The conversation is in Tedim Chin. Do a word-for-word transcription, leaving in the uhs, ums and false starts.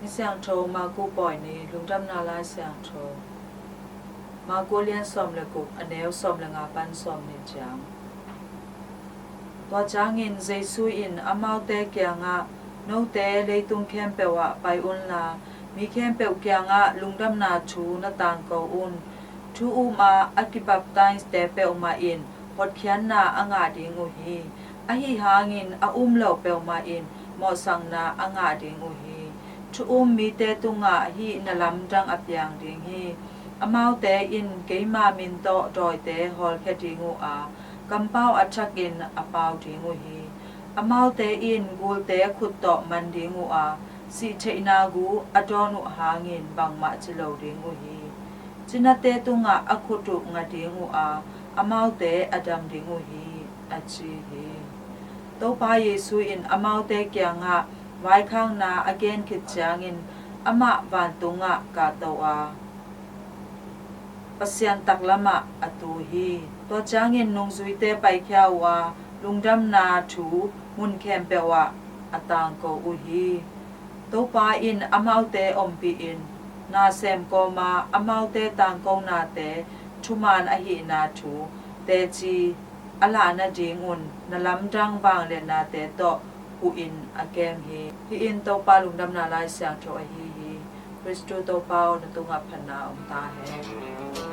Siangtho Marku Pawini. Lungdamna Lai Siangtho Marku lian sawm le guk, a neu sawm le nga pan sawm nih ciang. Tua ciangin Jesu in amaute kiangah, "Note leitung khempeuh ah pai unla, mi khempeuh kiangah lungdamna thu na tangko un. Thu um a a kibaptaiz-te peuhmah in hotkhiatna a ngah ding uh hi. Ahi hangin a um lo peuhmah in mawhsakna a ngah ding uh hi. Thu um mite tungah hih na lamdang a piang ding hi. Amaute in keima min tawh dawite hawlkhia ding uh a, kampau a thakin a pau ding uh hi. Amaute in gulte khut tawh man ding uh a, sihtheihna gu a dawn uh hangin bangmah ci lo ding uh hi. Cinate tungah a khut uh nga ding uh a, amaute a dam ding uh hi," a ci hi. Topa Jesu in amaute kiangah vaikhakna a gen khit ciangin amah vantungah kahto a, Pasian taklamah a tu hi. Tua ciangin nungzuite paikhia uh a, lungdamna thu mun khempeuh ah a tangko uh hi. Topa in amaute ompihin, "Na sem kawma amaute tangkonate thuman ahihna thu teci a lah nadingun na lamdang vangliatnate tawh huhin a kem hi." Hih in Topa Lungdamna Lai Siangtho ahi hi. Khristu Topa aw, na tungah phatna om ta hen.